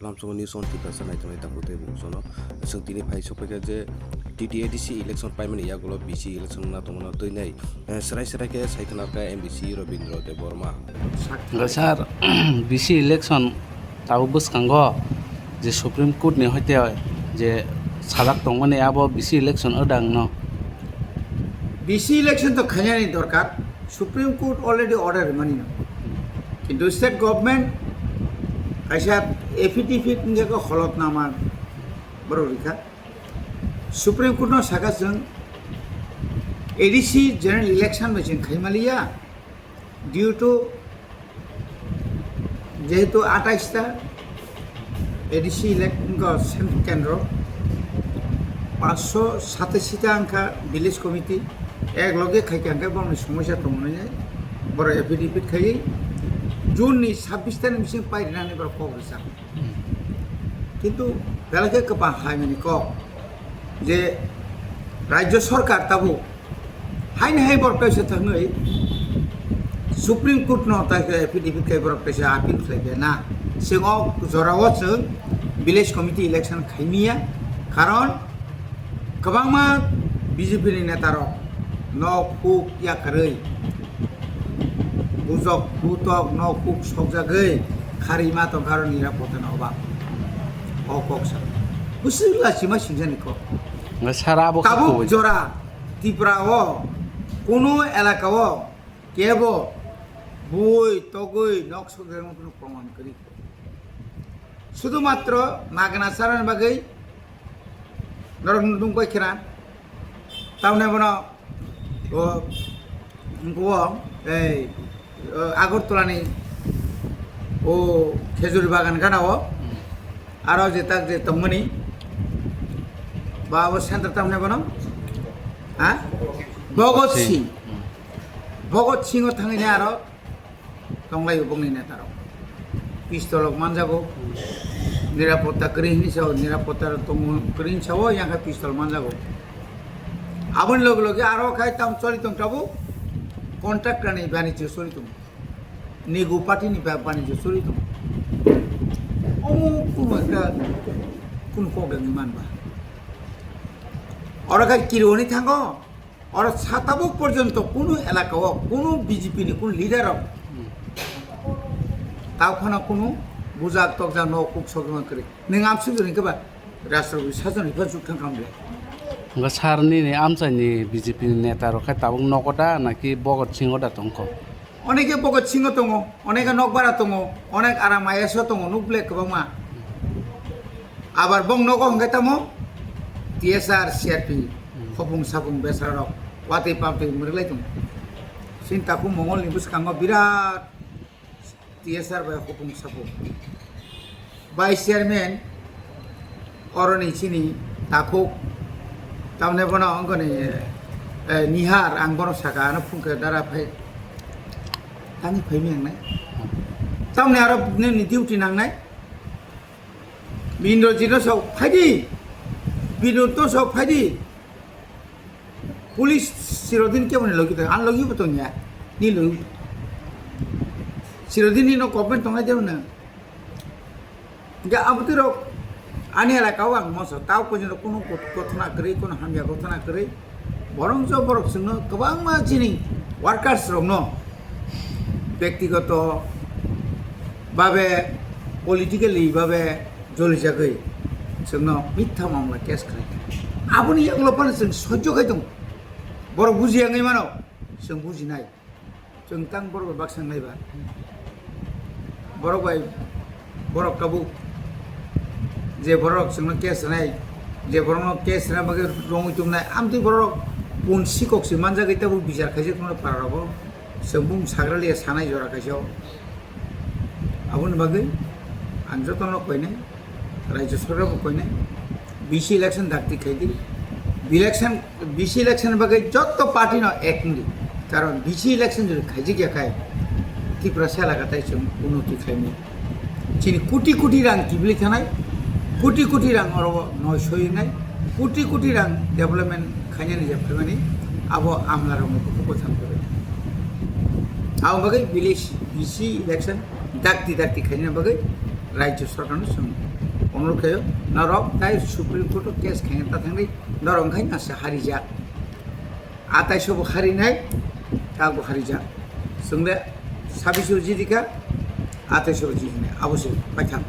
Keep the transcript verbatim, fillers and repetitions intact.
Lamsongo news on Tiprasa naitongnai tabuk tei bung sono. Chwng tini phai sokphaikha je T T A D C election paimani yagulo B C election wngna tongmano twi nai, eh, serai serai khe sai khna kha M D C Rabindra Debbarma. Hwnkhe sir, B C election tabuk bwskango je Supreme Court ni hoite je sajak tongmani abo B C election wdang no? B C election to khainani dorkar, Supreme Court already order rimani no. Kintu state government kaisa affidavit wngkha khe holotnama borok rikha. Supreme Court no saka chwng A D C general election bai chwng khaimaliya, due to jehetu atais ta A D C elect-, wngkha sen-, kendro, pansho satashi ta wngkha village committee, ek loge khaikha hwnkhe borokni somosya tongmani borok affidavit khaiwi June ni sabbish ta ni bising pairinani borok kok rijak. Kintu belai khe kwpang hamyani kok je Rajya Sarkar tabuk haini hai borok kaisa thangwi Supreme Court no tai khe affidavit khai borok kaisa appeal khlai khe na. Chwng o jora o chwng village committee election khaimiya, karon kwbangma B J P ni neta rok nok huk yakarwi bujok butok nok huk sokjagwi kharwi ma tongkha aro nirapota no oba. O kok sa bwswk lachima singjani kok. Sara abo khe tabuk kubui jora Tripura o kunu elaka o kebo bui togwi nok sokjakma kunu proman kwrwi. Sudu matro magna charani bagwi norok nung bai khna. Tamni bono o, o, ei, o, Agartala ni o khejur bagan gana o aro je tak je tongmani ba o center tamni bono, ha? Bhagat Singh. Bhagat Singh o thangwi aro tonglai bongni neta rok. Pistol rok manjago. Nirapotta kwrwi hinwi sao, nirapotta rok tongo kwrwi hinwi sao, yang khe pistol manjago. Aboni loge loge aro khai tam choli tong tabuk contractor ni banijyo choli tongo. Nigu party ni ba-, banijyo choli tongo. Omo kuno ekta kuno kok dengwi manba. Oro khai kirioni thango. Oro sa tabuk porjonto kunu elaka o kunu B J P ni kunu leader rok tao phano kunu bujak tokjak no kuk sokjak kwrwi. Nwng amsuk joni khe ba rashtrapati sajon ni phan chuk thang khamle. Hwnkhe sir nini amchaini B J P ni neta rok khe tabuk nogo da naki Bhagat Singh o da tongkho? Oneke Bhagat Singh o tongo, oneke Nokbara tongo, onek aram I A S o tongo, nuk ble kwbangma. Abar bong nogo hwnkhe tamo T S R, C R P, khopung sapung besra rok watwi pamtwi mwrwklai tongo. Sini takhuk Mongol ni bwskango birat T S R bai khopung sapung. Vice chairman oroni chini takhuk, tamne bono wngkoni, eh, Nihar, ang bono saka, ano phungkhe dara phai, tani phaimi nangnai. Tamni aro nini duty nangnai. Indrajit no sok phaidi, Binod no sok phaidi. Police Chirodin kebo ni logi tong, ang logi bo tong ya, ni logi. Chirodin ni no comment tongnai de na. Hingke abotwi rok ani elaka o ang moso tao koi jeno kunu got-, gothona kwrwi, kunu hamya gothona kwrwi. Borok jo borok chwngno kwbangma chini workers rokno bektigoto babe, politically babe jolijagwi chwngno mitha mamla case khlai. Aboni yagulo phano chwng sojjo khai tongo. Borok bujiya wngwi mano, chwng bujinai. Chwng tang borok bai baksa naiba. Borok bai, borok tabuk je borok chwngno case rwnai, je borokno case rwna bagwi rongwi tubunai, amtwi borok pun sikok se manjagwi tabuk bichar khaijak tongmani para rogo. Chwng bumung sagra liya sanai jora kaisa o. Aboni bagwi ang jotono koinai, Rajya Sarkar bo koinai, B C election dakti khaidi. Election, B C election bagwi jotto party no ek wngdi. Karon B C election jodi khaijak ya khai, Tripura sela katai chwng unnoti khlaimani. Chini koti koti rang kibili thanai, koti koti rang oro noi soyinai, koti koti rang development khainani je phaimani, abo amlarokni bukhuk bo thang phaibai. Abo bagwi village B C election dakti dakti khainani bagwi Rajya Sarkar no chwng onurodh khaio, norok tai Supreme Court o case khaina ta thangdi, norok wngkha na se harijak. Atai sobo harinai, tago harijak. Chwng de sabis o jidika, atai sobo jidinai, abo se paithak.